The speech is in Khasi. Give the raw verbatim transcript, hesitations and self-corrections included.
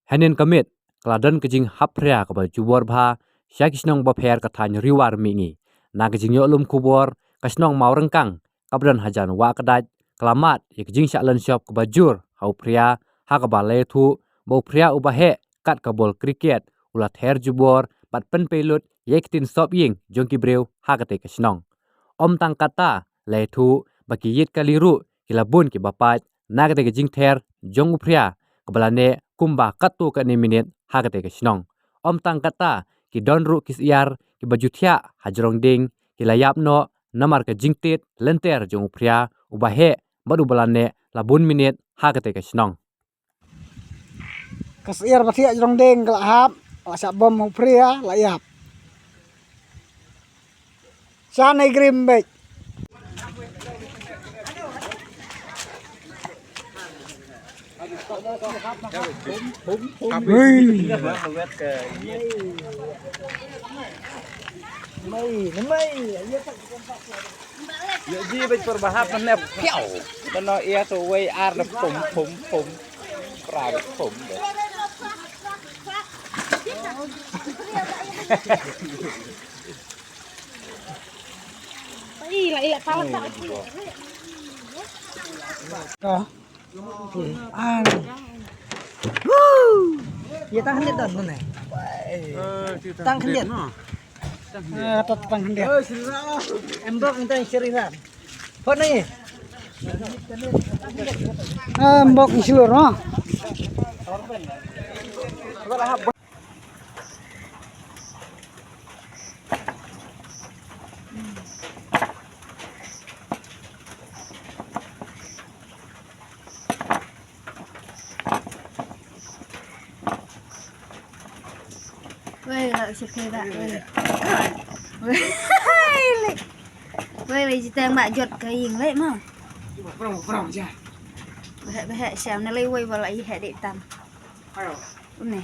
Hynnin ka miet ka la don ka jinghap phria kaba jubor bha sha ki shnong bapher ka thaiñ Ri War Mihngi. Na ka jingïoh lum khubor, ka shnong Mawryngkang kaba don hajan Wah Kdait ka la mad ïa ka jingshah lynshop kaba jur ha u phria, ha kaba la ïathuh ba u phria uba heh kat ka bol cricket u la ther jubor bad pynpei lut ïa ki ktien sop ïing jong ki briew ha katei ka shnong. Ym tang katta, la ïathuh ba ki ïit kali ruh ki la bun kiba pait na katei ka jingther jong u phria kaba la neh kumba katto katne minit ha katei ka shnong. Ym tang katta, ki don ruh ki syiar kiba ju thiah ha jrong dieng ki la ïap noh namar ka jingtied lynter jong u phria uba heh bad uba la neh la bun minit ha katei ka shnong. Ka syiar ba thiah jrong dieng ka la hap, la shah bom u phria, la ïap. Sha nei grim bek. Ui. Mai, mai. Ïa ji bej perbahap ne piau. Kano ia tu wei ar ne pum, pum, pum. Pra pum de. Ila, ila, kalah tak. Ka. An. Woo! Ïa tang khyndiat don mynne. Tang khyndiat. Ah, tang khyndiat. Em bok tang syrina. Phone ni. Em bok ni sylur noh. Wei, la shu khe ba, wei. Wei, lei. Wei, lei, jiteng ba jot ka ïing, lei, ma. Brong, brong, ja. Behek, behek, siam, na lei, wei, ba la i hek dek tam. Ayo. Une.